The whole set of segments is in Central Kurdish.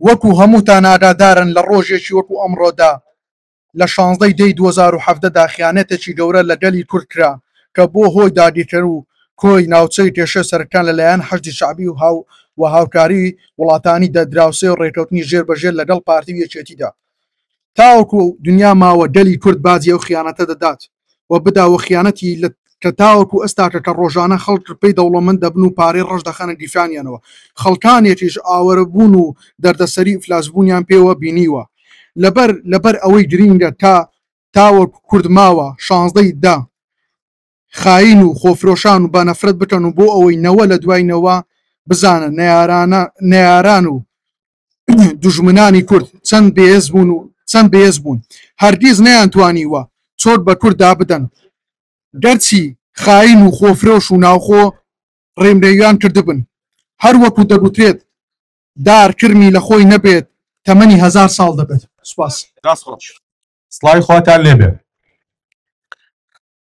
وەکو هەمووتان ئاگادارن لە ڕۆژێکی وەکو ئەمڕۆدا لە 16 دەی 2017 دا خیانەتێکی گەورە لە گەلی کورد کرا کە بۆ هۆی داگیرکەر و کۆی ناوچەی کێشە سەرەکان لەلایەن حەشدی شەعبی و هاو و هاوکاری وڵاتانی دراوسێ و ڕێکەوتنی ژێر بە ژێر لەگەڵ پارتی و یەکێتیدا تاوەکو دنیا ماوە گەلی کورد باجی ئەو خیانەتە دەدات و بدا و خیانەتی لە کە تاوەکو ئێستاکە کە ڕۆژانە خەڵک پێی دەوڵەمەند دەبن و پارەی ڕەش دەخەنە گیرفانیانەوە خەڵکانێکیش ئاوەرەبوون و دەردەسەری ئیفلاسبوونیان پێوە بینیوە لەبەر لەبەر ئەوەی گرینگە تا تاوەکو کورد ماوە شانزدەی دە خاین و خۆفرۆشان و بە نەفرەت بکەن و بۆ ئەوەی نەوە لە دوای نەوە بزانن نەیارانە نەیاران و دوژمنانی کورد چەند بێز بوون و چەند بێز بوون هەرگیز نەیانتوانیوە چۆک بە کورد دابدەن گەرچی خاین و خۆفرۆش و ناوخۆ ڕێمرێویان کردبن هەر وەکو دەگوترێت دار کرمی لە خۆی نەبێت تەمەنی هەزار ساڵ دەبێت. سوپاس. دەست خۆش. سڵاوی خواتان لێبێ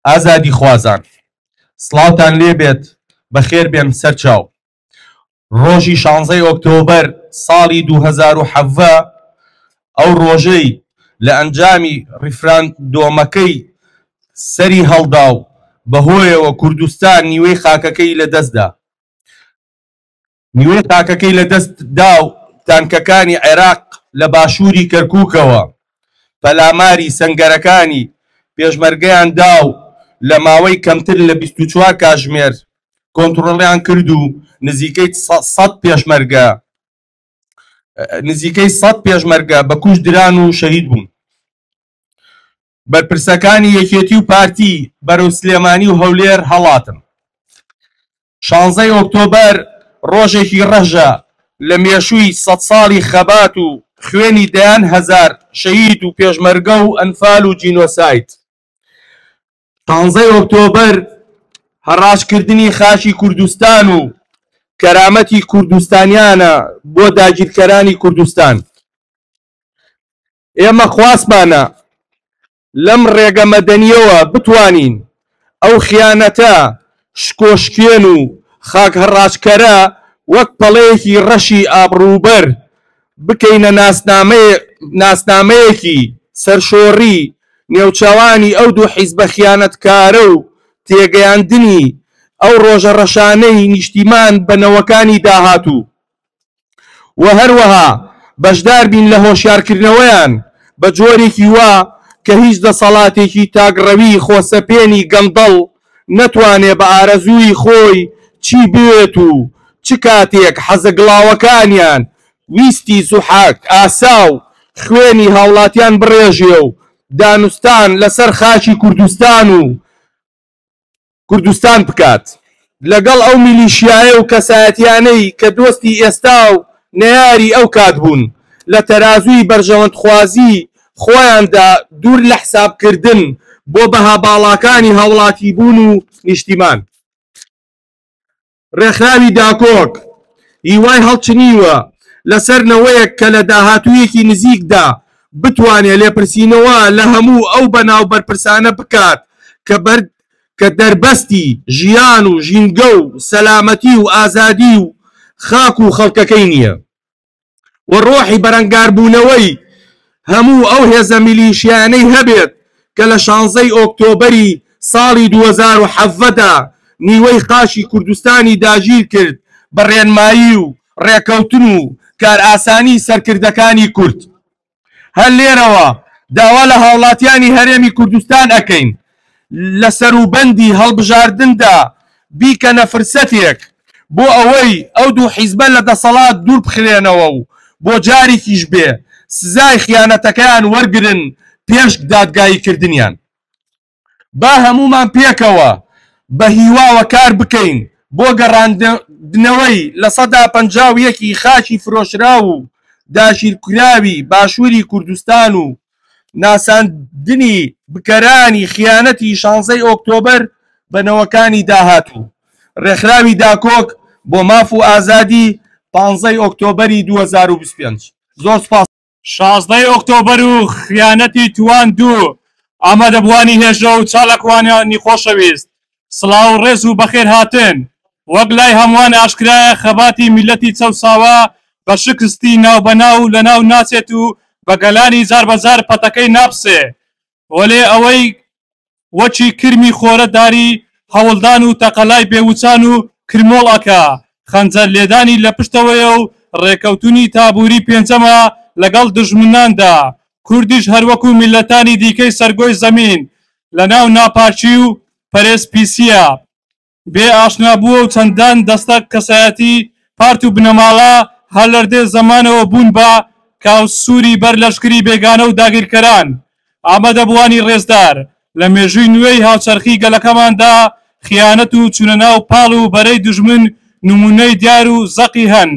ئازادی خوازان سڵاوتان لێبێت بەخێر بێن سەر چاو ڕۆژی شانزەی ئۆکتۆبەر ساڵی 2017 ئەو ڕۆژەی لە ئەنجامی ڕیفراندۆمەکەی سەری هەڵدا و بەهۆیەوە کوردستان نیوەی خاکەکەی لەدەستدا نیوەی خاکەکەی لەدەست دا و تانکەکانی عێراق لە باشووری کەرکووکەوە پەلاماری سەنگەرەکانی پێشمەرگەیان دا و لە ماوەی کەمتر لە 24 کاژمێر کۆنتڕۆڵیان کرد و نزیکەی 100 پێشمەرگە نزیکەی 100 پێشمەرگە بە کوشت دران و شەهید بوون. بەرپرسەکانی یەکێتی و پارتی بەرەو سلێمانی و هەولێر هەڵاتن. شانزەی ئۆکتۆبەر ڕۆژێکی ڕەشە لە مێشووی سەد ساڵی خەبات و خوێنی دەیان هەزار شەهید و پێشمەرگە و ئەنفال و جینۆساید. شانزەی ئۆکتۆبەر هەڕاجکردنی خاکی کوردستان و کەرامەتی کوردستانیانە بۆ داگیرکەرانی کوردستان. ئێمە خواستمانە لەم ڕێگە مەدەنییەوە بتوانین ئەو خیانەتە شکۆشکێن و خاکهەڕاجکەرە وەک پەڵەیەکی ڕەشی ئابڕووبەر بکەینە ناسنامەیەکی سەرشۆڕی نێوچاوانی ئەو دوو حیزبە خیانەتکارە و تێگەیاندنی ئەو ڕۆژە ڕەشانەی نیشتیمان بە نەوەکانی داهاتوو. و هەروەها بەشدار بین لە هۆشیارکردنەوەیان بە جۆرێکی وا کە هیچ دەسەڵاتێکی تاکڕەوی خۆسەپێنی گەندەڵ نەتوانێ بە ئارەزووی خۆی چی بوێت و چ کاتێک حەزە گڵاوەکانیان ویستی زوحاک ئاسا و خوێنی هاوڵاتیان بڕێژێ و دانوستان لەسەر خاکی کوردستان و کوردستان بکات لەگەڵ ئەو میلیشیایە و کەسایەتیانەی کە دۆستی ئێستا و نەیاری ئەو کات بوون لە تەرازووی بەرژەوەندخوازی خۆیاندا دوور لە حسابکردن بۆ بەها باڵاکانی هاوڵاتیبوون و نیشتیمان. ڕێکخراوی داکۆک هیوای هەڵچنیوە لەسەر نەوەیەک کە لە داهاتوویەکی نزیکدا بتوانێت لێپرسینەوە لە هەموو ئەو بەناو بەرپرسانە بکات کە بەر کە دەربەستی ژیان و ژینگە و سەلامەتی و ئازادی و خاک و خەڵکەکەی نییە. و ڕۆحی بەرەنگاربوونەوەی هەموو ئەو هێزە میلیشیایانەی هەبێت کە لە شانزەی ئۆکتۆبەری ساڵی 2017 دا نیوەی خاکی کوردستانی داگیر کرد بە ڕێنمایی و ڕێکەوتن و کارئاسانی سەرکردەکانی کورد. هەر لێرەوە داوا لە هاوڵاتیانی هەرێمی کوردستان ئەکەین لە سەروبەندی هەڵبژاردندا بیکەنە فرسەتێک بۆ ئەوەی ئەو دوو حیزبە لە دەسەڵات دوور بخرێنەوە و بۆ جارێکیش بێ سزای خیانەتەکەیان وەرگرن پێش دادگاییکردنیان. با هەموومان پێکەوە بە هیواوە کار بکەین بۆ گەڕاندنەوەی 51% ی خاکی فرۆشراو و داگیرکراوی باشووری کوردستان و ناساندنی بکەرانی خیانەتی شانزەی ئۆکتۆبەر بە نەوەکانی داهاتوو. ڕێکخراوی داکۆک بۆ ماف و ئازادی پانزەی ئۆکتۆبەری 2025. زۆر سوپاس. شازدەی ئۆکتۆبەر و خیانەتی توان دوو ئامادەبووانی هێژە و چالاکوانانی خۆشەویست سڵاو و ڕێز و بەخێرهاتن. وەک لای هەمووان ئاشکرایە خەباتی میللەتی چەوساوە بە شکستی ناوبەناو لەناو ناچێت و بە گەلانی جاربەجار پەتەکەی ناپسێ. وەلێ ئەوەی وەکی کرمی خۆرە داری هەوڵدان و تەقەلای بێ وچان و کرمۆڵ ئەکا، خەنجەر لێدانی لە پشتەوەیە و ڕێکەوتنی تابووری پێنجەمە لەگەڵ دوژمناندا. کوردیش هەروەکو میللەتانی دیکەی سەرگۆی زەمین لەناو ناپاکی و پەرێز پیسییە. بێ ئاشنا بووە و چەندان دەستە کەسایەتی پارت و بنەماڵە هەر لەردێ زەمانەوە بوون بە کاوسووری بەر لەشکری بێگانە و داگیرکەران. ئامادەبووانی ڕێزدار، لە مێژووی نوێی هاوچەرخی گەلەکەماندا خیانەت و چوونە ناو پاڵ و بەرەی دوژمن نموونەی دیار و زەقی هەن،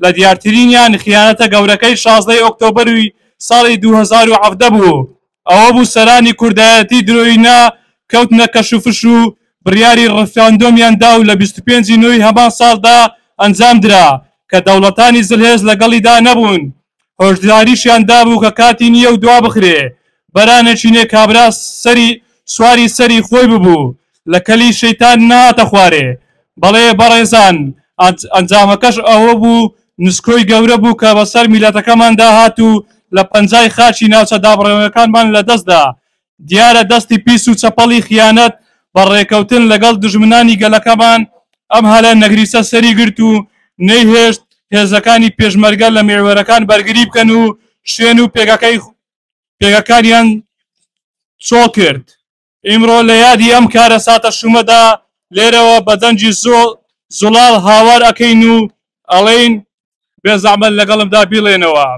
لە دیارترینیان خیانەتە گەورەکەی شازدەی ئۆکتۆبەری ساڵی 2017 بوو، ئەوە بوو سەرانی کوردایەتی درۆینە کەوتنە کەشوفش و بڕیاری ڕیفراندۆمیان دا و لە 25 ی نۆی هەمان ساڵدا ئەنجام درا کە دەوڵەتانی زلهێز لەگەڵیدا نەبوون هۆشداریشیان دابوو کە کاتی نییە و دوابخرێ بەرانەچینێ کابرا سەری سواری سەری خۆی ببوو لە کەلی شەیتان نەهاتە خوارێ بەڵێ بەڕێزان ئەنجامەکەش ئەوە بوو نسکۆی گەورە بوو کە بەسەر میلەتەکەماندا هات و لە پەنجای خاکی ناوچە دابڕێوەکانمان لەدەستدا. دیارە دەستی پیس و چەپەڵی خیانەت بە ڕێکەوتن لەگەڵ دوژمنانی گەلەکەمان ئەم هەلە نەگریسە سەری گرت و نەیهێشت هێزەکانی پێشمەرگە لە میحوەرەکان بەرگری بکەن و شوێن و پێگەکەی پێگەکانیان چۆڵ کرد. ئیمڕۆ لە یادی ئەم کارەساتە شومەدا لێرەوە بە دەنگی زوڵاڵ هاوار ئەکەین و ئەڵێین بێ زەحمەت لەگەڵمدا بیڵێنەوە.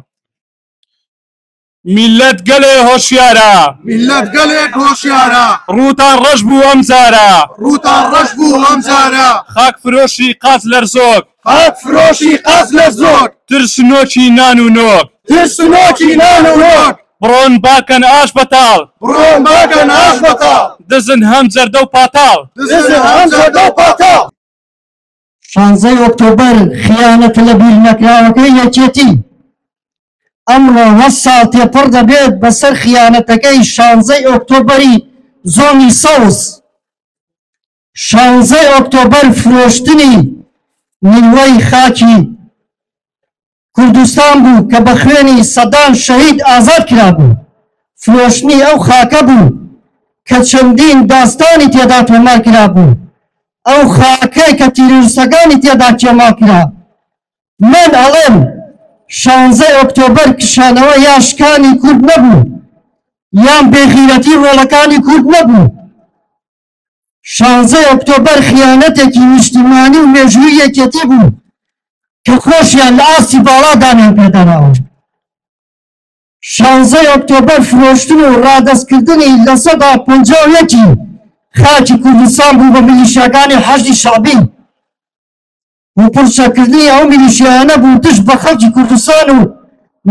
میللەت گەلێ هۆشیارە. میللەت گەلێک هۆشیارە. ڕووتان ڕەش بوو ئەم جارە. ڕووتان ڕەش بوو ئەم جارە. خاک فرۆشی قاچ لەرزۆک. خاک فرۆشی قاچ لەرزۆک. ترسنۆکی نان و نۆک. ترسنۆکی نان و نۆک. بڕۆن باکەن ئاش بەتاڵ. بڕۆن باکەن ئاش بەتاڵ. دزن هەم جەردە و پاتاڵ. دزن هەم جەردە و پاتاڵ. شانزەی ئۆکتۆبەر خیانەتە لەبیرنەکراوەکەی یەکێتی. ئەمڕۆ هەشت ساڵ تێپەڕ دەبێت بەسەر خیانەتەکەی شانزەی ئۆکتۆبەری زۆنی سەوز. شانزەی ئۆکتۆبەر فرۆشتنی نیوەی خاکی کوردستان بوو کە بە خوێنی سەدان شەهید ئازاد کرابوو، فرۆشتنی ئەو خاکە بوو کە چەندین داستانی تێدا تۆمار کرابوو، ئەو خاکەی کە تیرۆریستەکانی تێدا کێماڵ کرا. من ئەڵێم شانزەی ئۆکتۆبەر کشانەوە یا شکانی کورد نەبوو، یان بێغیرەتی ڕۆڵەکانی کورد نەبوو. شانزەی ئۆکتۆبەر خیانەتێکی نیشتیمانی و مێژووی یەکێتی بوو کە خۆشیان لە ئاستی باڵا دانیان پێداناوە. شانزەی ئۆکتۆبەر فرۆشتن و ڕادەستکردنی 51% ی خاکی کوردستان بوو بە میلیشیاکانی حەشدی شەعبی و پڕچەکردنی ئەو میلیشیایانە بوو دژ بە خەڵکی کوردستان و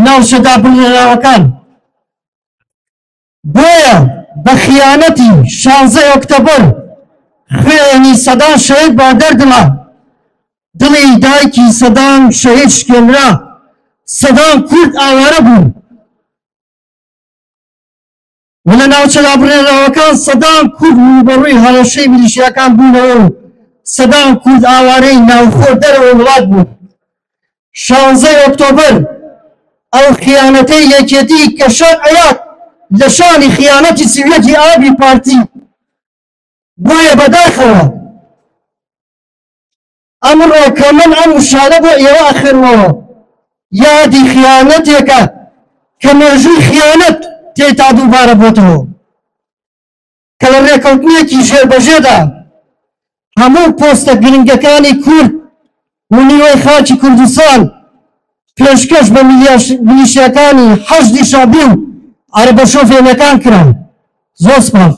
ناوچە دابڕێنراوەکان. بۆیە بە خیانەتی شانزەی ئۆکتۆبەر خوێنی سەدان شەهید بە دەردما، دڵی دایکی سەدان شەهید شکێنرا، سەدان کورد ئاوارە بوون و لە ناوچە دابڕێنراوەکان سەدان کورد ڕووبەڕووی هەڕەشەی میلیشیاکان بوونەوە و سەدان کورد ئاوارەی ناوخۆ دەرەوەی وڵات بوون. شانزەی ئۆکتۆبەر ئەو خیانەتەی یەکێتی کە شان ئەیات لە شانی خیانەتی 31 ی ئابی پارتی، بۆیە بەداخەوە ئەمڕۆ کە من ئەم وشانە بۆ ئێوە ئەخوێنمەوە یادی خیانەتێکە کە مێژووی خیانەت تێیتا دووبارە بۆتەوە کە لە ڕێکەوتنێکی ژێربەژێدا هەموو پۆستە گرنگەکانی کورد و نیوەی خاکی کوردستان پێشکەش بە میلیشیاکانی حەشدی شەعبی و عەرەبە شۆفێنەکان کرا. زۆر سپاس.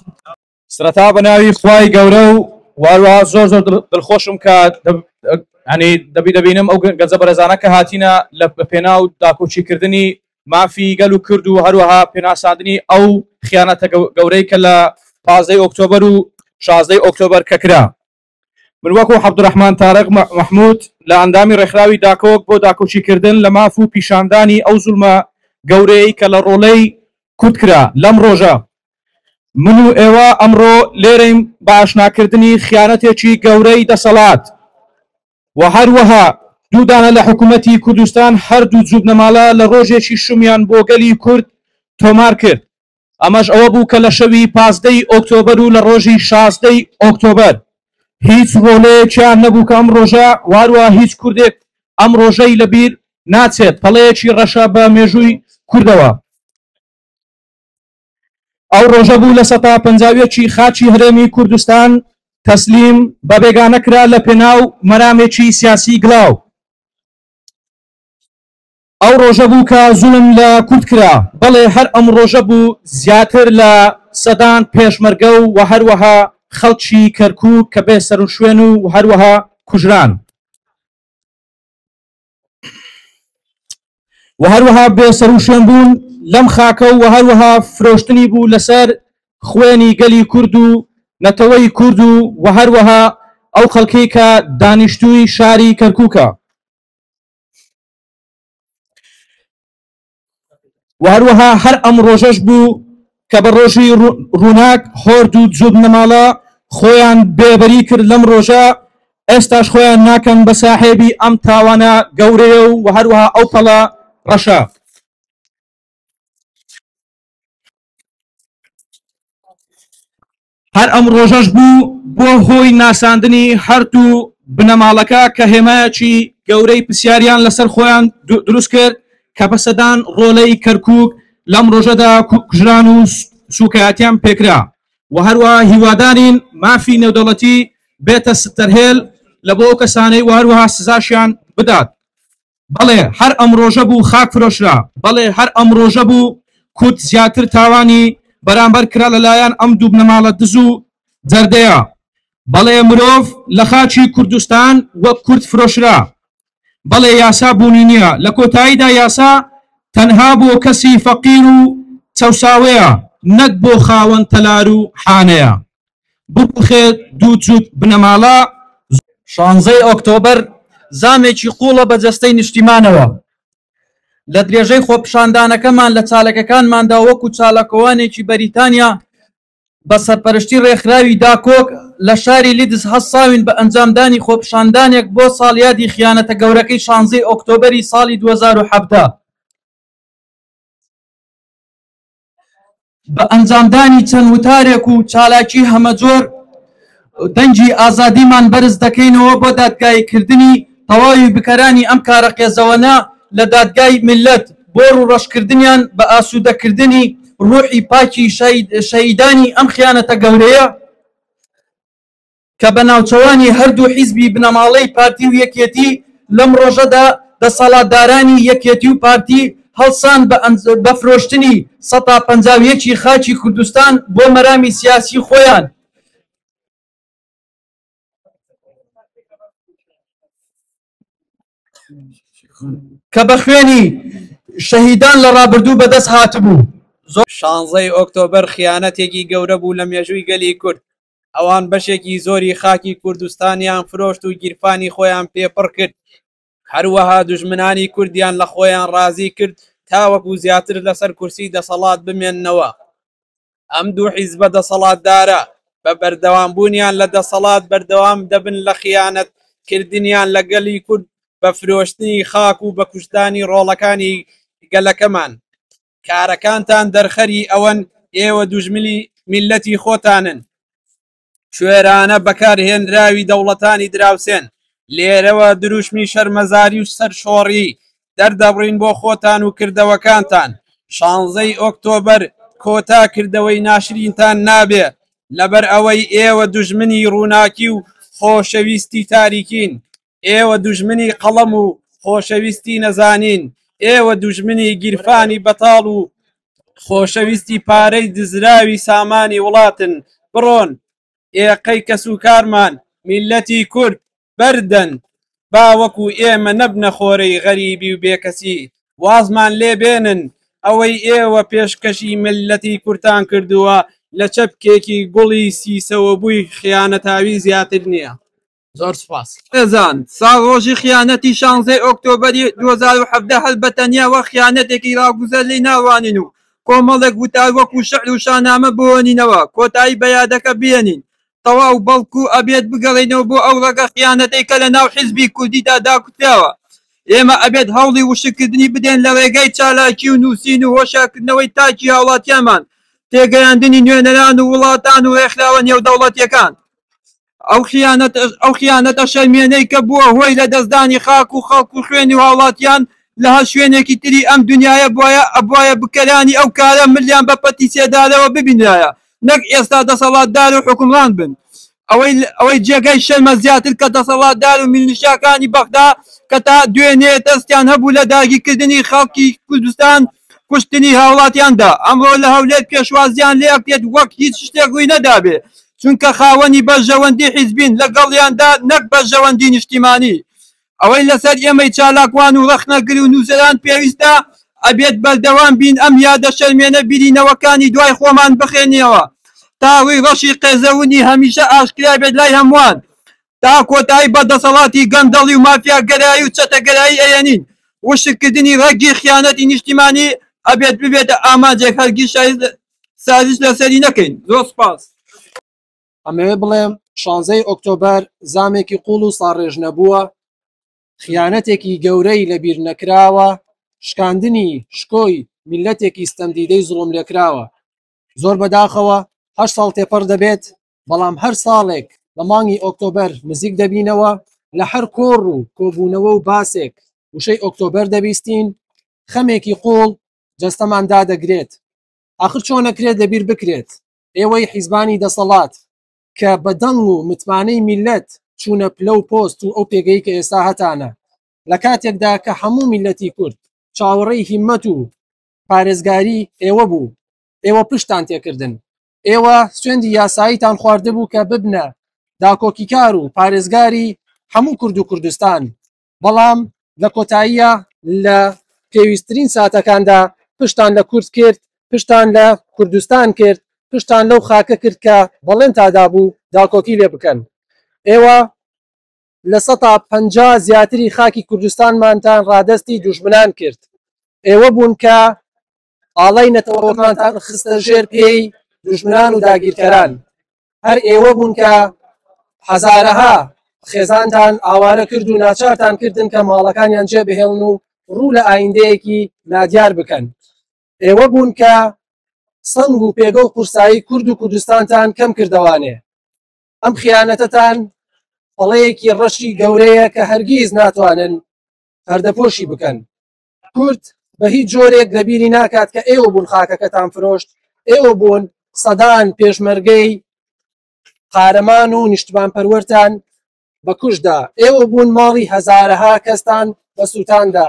سەرەتا بە ناوی خوای گەورە و واروەها زۆر زۆر دڵخۆشم کە ینی دەبی دەبینم ئەو گەنجە بەرەزانە کە هاتینە لە پێناو داکۆکیکردنی مافی گەل و کرد و هەروەها پێناساندنی ئەو خیانەتە گەورەی کە لە پازدەی ئۆکتۆبەر و شازدەی ئۆکتۆبەر کە کرا. من وەکو عەبدولڕەحمان تارق مەحمود لە ئەندامی ڕێکخراوی داکۆک بۆ داکۆکیکردن لە ماف و پیشاندانی ئەو زوڵمە گەورەیەی کە لە ڕۆڵەی کورد کرا لەم ڕۆژە من و ئێوە ئەمڕۆ لێرەین بە ئاشناکردنی خیانەتێکی گەورەی دەسەڵات و هەروەها. دوو دانە لە حکوومەتی کوردستان هەردوو جووبنەماڵە لە ڕۆژێکی شومیان بۆ گەلی کورد تۆمار کرد. ئەمەش ئەوە بوو کە لە شەوی 15ی ئۆکتۆبەر و لە ڕۆژی 16ی ئۆکتۆبەر هیچ ڕۆڵەیەکیان نەبوو کە ئەم ڕۆژە واروە هیچ کوردێک ئەم ڕۆژەی لەبیر ناچێت، پەڵەیەکی ڕەشە بە مێژووی کوردەوە. ئەو ڕۆژە بوو 51% خاکی هەرێمی کوردستان تەسلیم بە بێگانە کرا لە پێناو مەرامێکی سیاسی گڵاو. ئەو ڕۆژە بوو کە زوڵم لە کورد کرا، بەڵێ هەر ئەم ڕۆژە بوو زیاتر لە سەدان پێشمەرگە و هەروەها خەڵکی کەرکووک کە بێ سەروشوێن و هەروەها کوژران و هەروەها بێ سەروشوێن بوون لەم خاکە و هەروەها فرۆشتنی بوو لەسەر خوێنی گەلی کورد و نەتەوەی کورد و هەروەها ئەو خەڵکەی کە دانیشتووی شاری کەرکووکە. و هەروەها هەر ئەم ڕۆژەش بوو کە بە ڕۆژی ڕووناک هۆرد و جووت بنەماڵە خۆیان بێبەری کرد لەم ڕۆژە، ئێستاش خۆیان ناکەن بە ساحێبی ئەم تاوانە گەورەیە و هەروەها ئەو پەڵە ڕەشە. هەر ئەم ڕۆژەش بوو بووە هۆی ناساندنی هەردوو بنەماڵەکە کە هێمایەکی گەورەی پرسیاریان لەسەر خۆیان دروست کرد کە بە سەدان ڕۆلەی کەرکووک لەم ڕۆژەدا کوژران و سوکایەتیان پێکرا و هەروە هیوادارین مافی نێودەوڵەتی بێتە ستەرهێل لە بۆ ئەو کەسانەی و هەروەها سزاشیان بدات. بەڵێ هەر ئەم ڕۆژە بوو خاک فرۆشرا، بەڵێ هەر ئەم ڕۆژە بوو کورد زیاتر تاوانی بەرامبەر کرا لەلایەن ئەم دوو بنەماڵە دز و جەردەیە، بەڵێ مرۆڤ لە خاکی کوردستان وەک کورد فرۆشرا، بەڵێ یاسا بوونی نییە، لە کۆتاییدا یاسا تەنها بۆ کەسی فەقیر و چەوساوەیە نەک بۆ خاوەن تەلار و حانەیە. بڕوخێت دوو جووت بنەماڵە. شانزەی ئۆکتۆبەر زامێکی قووڵە بە جەستەی نیشتیمانەوە. لە درێژەی خۆپیشاندانەکەمان لە چاالەکەکانماندا وەکو چالاکوانێکی بەریتانیا بە سەرپەرشتی ڕێکخراوی داکۆک لە شاری لیدز هەستاوین بە ئەنجامدانی خۆپیشاندانێک بۆ ساڵیادی خیانەتە گەورەکەی شانزەی ئۆکتۆبەری ساڵی 2017. بە ئەنجامدانی چەند وتارێک و چالاکی هەمەجۆر دەنگی ئازادیمان بەرز دەکەینەوە بۆ دادگاییکردنی تەواوی بکەرانی ئەم کارە قێزەوەنە لە دادگای میللەت بۆ ڕووڕەشکردنیان بە ئاسوودەکردنی ڕوحی پاکی شەهیدانی ئەم خیانەتە گەورەیە کە بە ناوچەوانی هەردوو حیزبی بنەماڵەی پارتی و یەکێتی لەم ڕۆژەدا دەسەڵاتدارانی یەکێتی و پارتی هەڵسان بە فرۆشتنی 51% خاکی کوردستان بۆ مەرامی سیاسی خۆیان. کە بە خوێنی شەهیدان لە ڕابردوو بەدەست هاتبوو. شانزەی ئۆکتۆبەر خیانەتێکی گەورە بوو لە مێژووی گەلی کورد. ئەوان بەشێکی زۆری خاکی کوردستانیان فرۆشت و گیرفانی خۆیان پێ پڕ کرد. هەروەها دوژمنانی کوردیان لە خۆیان ڕازی کرد تاوەکو زیاتر لەسەر کورسی دەسەڵات بمێننەوە. ئەم دوو حیزبە دەسەڵاتدارە بە بەردەوامبوونیان لە دەسەڵات بەردەوام دەبن لە خیانەت کردنیان لە گەلی کورد بە فرۆشتنی خاک و بە کوشتدانی ڕۆڵەکانی گەلەکەمان. کارەکانتان دەرخەری ئەوەن ئێوە دوژمنی میللەتی خۆتانن. کوێرانە بەکارهێنراوی دەوڵەتانی دراوسێن. لێرەوە دروشمی شەرمەزاری و سەرشۆڕی دەردەبڕین بۆ خۆتان و کردەوەکانتان. شانزەی ئۆکتۆبەر کۆتا کردەوەی ناشرینتان نابێ، لەبەر ئەوەی ئێوە دوژمنی ڕووناکی و خۆشەویستی تاریکین. ئێوە دوژمنی قەڵەم و خۆشەویستی نەزانین. ئێوە دوژمنی گیرفانی بەتاڵ و خۆشەویستی پارەی دزراوی سامانی وڵاتن. بڕۆن ئێقەی کەسوکارمان، میللەتی کورد، بەردەن با وەکو ئێمە نەبنە خۆرەی غەریبی و بێکەسی. وازمان لێ بێنن. ئەوەی ئێوە پێشکەشی میللەتی کوردتان کردووە لە چەپکێکی گوڵی سیسەوەبووی خیانەتاوی زیاتر نییە. زۆر سوپاس. بەڕێزان، ساڵڕۆژی خیانەتی شانزەی ئۆکتۆبەری 2017 هەر بە تەنیا وەک خیانەتێکی ڕاگوزەر لێی ناڕوانین و کۆمەڵێک وتار وەکوو شعر و شانامە بهۆنینەوە کۆتایی بە یادەکە بهێنین تەواو، بەڵکوو ئەبێت بگەڕێینەوە بۆ ئەو ڕەگە خیانەتەی کە لە ناو حیزبی کوردیدا داکوتراوە. ئێمە ئەبێت هەوڵی وشککردنی بدەین لە ڕێگەی چالاکی و نووسین و هۆشیارکردنەوەی تاکی هاوڵاتیانمان، تێگەیاندنی نوێنەران و وڵاتان و ڕێکخراوە نێودەوڵەتیەکان. ئەو خیانەتە شەرمێنەی کە بووە هۆی لەدەستدانی خاک و خەڵک و خوێنی هاوڵاتیان لە هەر شوێنێکی تری ئەم دنیایە بوایە ئەبوایە بکەرانی ئەو کارە ملیان بە پەتی سێدارەوە ببینرایە نەک ئێستا دەسەڵاتدار و حوکمڕان بن. ئەوەی جێگای شەرمە زیاتر کە دەسەڵاتدار و میلنشاکانی بەغدا کە تا دوێنێ دەستیان هەبوو لە داگیرکردنی خەڵکی کوردستان کوشتنی هاوڵاتیاندا ئەمڕۆ لە هەولێر پێشوازیان لێ ئەکرێت وەک هیچ شتێک ڕووی نەدابێ چونکە خاوەنی بەرژەوەندی حیزبین لەگەڵیاندا نەک بەرژەوەندی نیشتیمانی. ئەوەی لەسەر ئێمەی چالاکوان و ڕەخنەگر و نووسەران پێویستە ئەبێت بەردەوام بین ئەم یادە شەرمێنە بیری نەوەکانی دوای خۆمان بخێنیەوە تا ڕووی ڕەشی قێزەونی هەمیشە ئاشکرا بێت لای هەمووان تا کۆتایی بە دەسەڵاتی گەندەڵی و مافیاگەرایی و چەتەگەرایی ئەیەنین وشککردنی ڕەگی خیانەتی نیشتیمانی ئەبێت ببێتە ئامانجێک هەرگیز سازش لەسەری نەکەین. زۆر سوپاس. ئەمەوێ بڵێم شانزەی ئۆکتۆبەر زامێکی قوڵ و ساڕێژنەبووە، خیانەتێکی گەورەی لەبیر نەکراوە، شکاندنی شکۆی میللەتێکی ستەمدیدەی زوڵملێکراوە. زۆر بەداخەوە هەشت ساڵ تێپەڕ دەبێت، بەڵام هەر ساڵێک لە مانگی ئۆکتۆبەر نزیک دەبینەوە، لە هەر کۆڕ و کۆبوونەوە و باسێک وشەی ئۆکتۆبەر دەبیستین، خەمێکی قوڵ جەستەمان دادەگرێت. ئاخر چۆن ئەکرێت لەبیر بکرێت ئێوەی حیزبانی دەسەڵات کە بە دەنگ و متمانەی میللەت چوونە پلە و پۆست و ئەو پێگەی کە ئێستا هەتانە لە کاتێکدا کە هەموو میللەتی کورد چاوەڕێی هیممەت و پارێزگاری ئێوە بوو ئێوە پشتتان تێکردن ئێوە سوێندی یاساییتان خواردبوو کە ببنە داکۆکیکار و پارێزگاری هەموو کورد و کوردستان بەڵام لە کۆتاییە لە پێویستترین ساتەکاندا پشتان لە کورد کرد، پشتان لە کوردستان کرد، پشتان لەو خاکە کرد کە بەڵێنتا دابوو داکۆکی لێ بکەن. ئێوە 50% زیاتری خاکی کوردستانمانتان ڕادەستی دوژمنان کرد. ئێوە بوون کە ئاڵای نەتەوەکەمانتان خستە ژێر پێی دوژمنان و داگیرکەران. هەر ئێوە بوون کە هەزارەها خێزانتان ئاوارە کرد و ناچارتان کردن کە ماڵەکانیان جێ بهێڵن و ڕوو لە ئایندەیەکی نادیار بکەن. ئێوە بوون کە سەنگ و پێگە و قورسایی کورد و کوردستانتان کەم کردەوانێ. ئەم خیانەتەتان پەڵەیەکی ڕەشی گەورەیە کە هەرگیز ناتوانن پەردەپۆشی بکەن. کورد بە هیچ جۆرێک لەبیری ناکات کە ئێوە بوون خاکەکەتان فرۆشت، ئێوە بوون سەدان پێشمەرگەی قارەمان و نیشتمانپەروەرتان بە کوشتدا، ئێوە بوون ماڵی هەزارەها کەستان بە سووتاندا.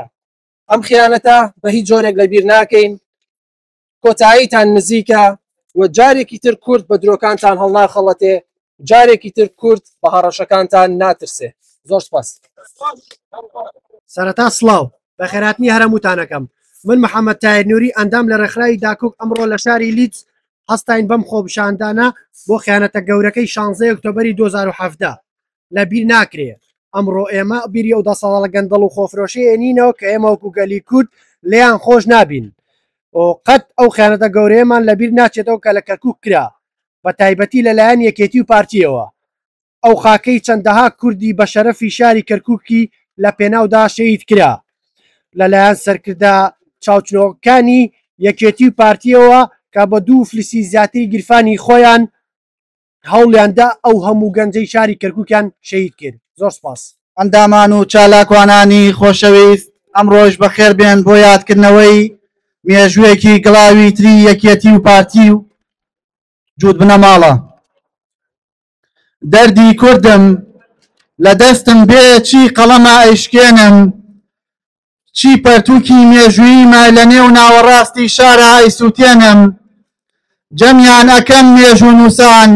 ئەم خیانەتە بە هیچ جۆرێک لەبیر ناکەین. کۆتاییتان نزیکە و جارێکی تر کورد بە درۆکانتان هەڵناخەڵەتێ، جارێکی تر کورد بە هەڕەشەکانتان ناترسێ. زۆر سپاس. سەرەتا سڵاو، بەخێرهاتنی هەر هەمووتان ئەکەم. من محەمەد تاهیر نوری ئەندام لە ڕێکخراوی داکۆک ئەمڕۆ لە شاری لیدز هەستاین بەم خۆپیشاندانە بۆ خیانەتە گەورەکەی شانزەی ئۆکتۆبەری 2017 لە بیر ناکرێ. ئەمڕۆ ئێمە بیری ئەو دەسەڵاتە گەندەڵ و خۆفرۆشەیە نینەوە کە ئێمە وەکو گەلی کورد لێیان خۆش نابین و قەت ئەو خیانەتە گەورەیەمان لە بیر ناچێتەوە کە لە کەرکوک کرا بە تایبەتی لەلایەن یەکێتی و پارتیەوە. ئەو خاکەی چەندەها کوردی بە شەرەفی شاری کەرکوکی لە پێناودا شەهید کرا لەلایەن سەرکردە چاوچنۆکانی یەکێتی و پارتیەوە کە بە دوو فلسی زیاتری گیرفانی خۆیان هەوڵیاندا ئەو هەموو گەنجەی شاری کەرکوکیان شەهید کرد. زۆر سوپاس. ئەندامان و چالاکوانانی خۆشەویست ئەمڕۆش بەخێر بێن بۆ یادکردنەوەی مێژوویەکی گڵاوی تری یەکێتی و پارتی و جووت بنەماڵە. دەردی کوردم لە دەستم بێ چی قەڵەمە ئەیشکێنم چی پەرتووکی مێژووییمە لە نێو ناوەڕاستی شارا ئەیسووتێنم جەمیان ئەکەم مێژوونووسان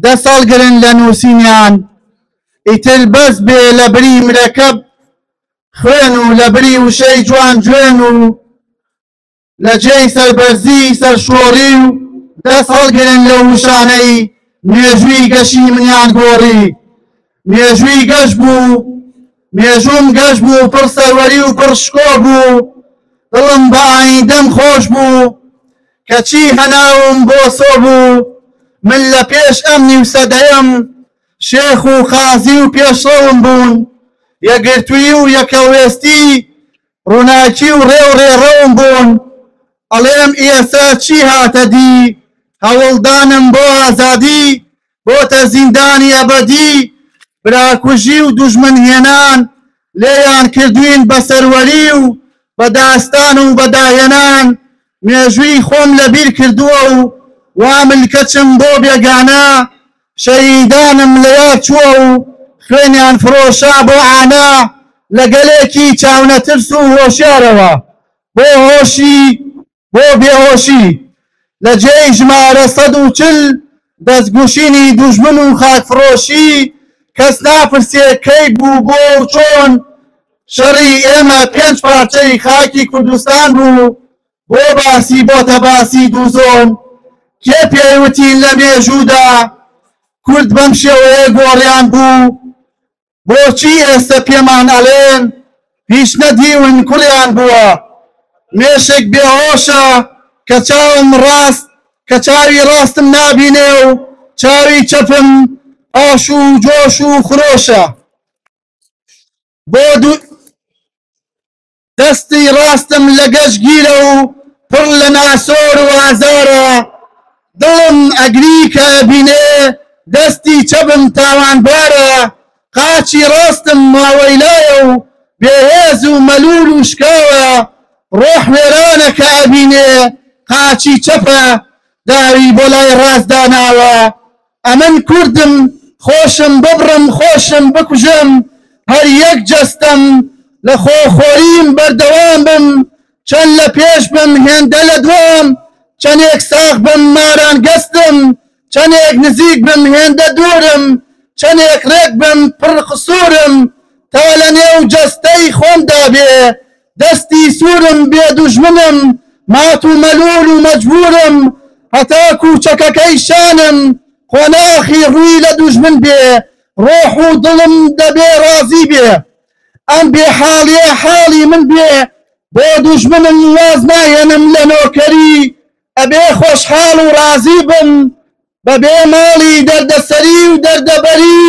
دەست هەڵگرن لە نووسینیان ئیتر بەس بێ لە بری مرەکەب خوێن و لە بری وشەی جوان جوێن و لە جێی سەربەرزی سەرشۆڕی و دەست هەڵگرن لەو وشانەی مێژووی گەشی منیان گۆڕی. مێژووی گەش بوو، مێژووم گەش بوو، پڕ سەروەری و پڕ شکۆ بوو، دڵم بە ئایندەم خۆش بوو، کەچی هەناوم بۆ سۆ بوو، من لە پێش ئەم نیو سەدەیەم شێخ و قازی و پێشڕەوم بوون. یەکگرتوویی و یەکهەڵوێستی ڕووناکی و ڕێ و ڕێڕەوم بوون، ئەڵێم ئێسە چی هاتە دی، هەوڵدانم بۆ ئازادی بۆتە زیندانی ئەبەدی، براکوژی و دوژمن هێنان لێیان کردوین بە سەروەری و بە داستان و بە داهێنان، مێژووی خۆم لەبیر کردووە و وا ملکەچم بۆ بێگانە، شەهیدانم لە یاد چووە و خوێنیان فرۆشا بۆ عانە، لە گەلێکی چاونەترس و هۆشیارەوە بۆ هۆشی بۆ بێهۆشی لە جێی ژمارە 140 دەستگوشینی دوژمن و خاکفرۆشی، کەس ناپرسێ کەی بوو بۆ و چۆن، شەڕی ئێمە پێنج پارچەی خاکی کوردستان بوو، بۆ باسی بۆتە باسی دوو زۆن، کێ پێی وتین لە مێژوودا کورد بەم شێوەیە گۆڕیان بوو، بۆچی ئێستە پێمان ئەڵێن هیچ نەدیون کوڕیان بووە، مێشک بێهۆشە کە چاوم ڕاست کە چاوی ڕاستم نابینێ و چاوی چەپم ئاش و جۆش و خرۆشە بۆ دوو دەستی ڕاستم لە گەش گیرە و پڕ لە ناسۆر و ئازارە، دڵم ئەگری کە ئەبینێ دەستی چەپم تاوانبارە، قاچی ڕاستم ماوەیلایە و بێهێز و مەلوول و شکاوە، ڕۆح وێرانە کە ئەبینێ قاچی چەپە داوی بۆ لای ڕاست داناوە. ئەمن کوردم خۆشم ببڕم خۆشم بکوژم هەر یەک جەستەم لە خۆخۆریم بەردەوام بم چەند لە پێش بم هێندە لە دوام چەندێک ساغ بم ماران گەستم چەندێک نزیک بم هێندە دوورم چەندێک ڕێک بم پڕ قسوورم تا لە نێو جەستەی خۆمدا بێ دەستی سوورم بێ دوژمنم مات و مەلوول و مەجبوورم هەتاکو چەکەکەی شانم قۆناخی ڕووی لە دوژمن بێ ڕۆح و دڵم دەبێ ڕازی بێ ئەم بێ حاڵیە حاڵی من بێ بۆ دوژمنم واز ناهێنم لە نۆکەری ئەبێ خۆشحاڵ و ڕازی بم بەبێ ماڵی دەردەسەری و دەردەبەری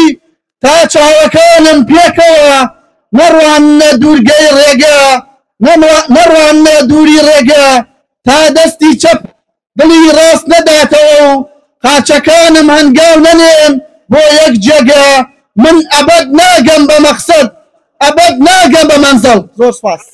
تا چاوەکانم پێکەوە نەڕواننە دوورگەی ڕێگە نەڕواننە دووری ڕێگە تا دەستی چەپ دڵی ڕاست نەداتەوە و قاچەکانم هەنگاو نەنێن بۆ یەک جێگە من ئەبەد ناگەم بە مەقسەد ئەبەد ناگەم بە مەنزڵ. زۆر سپاس.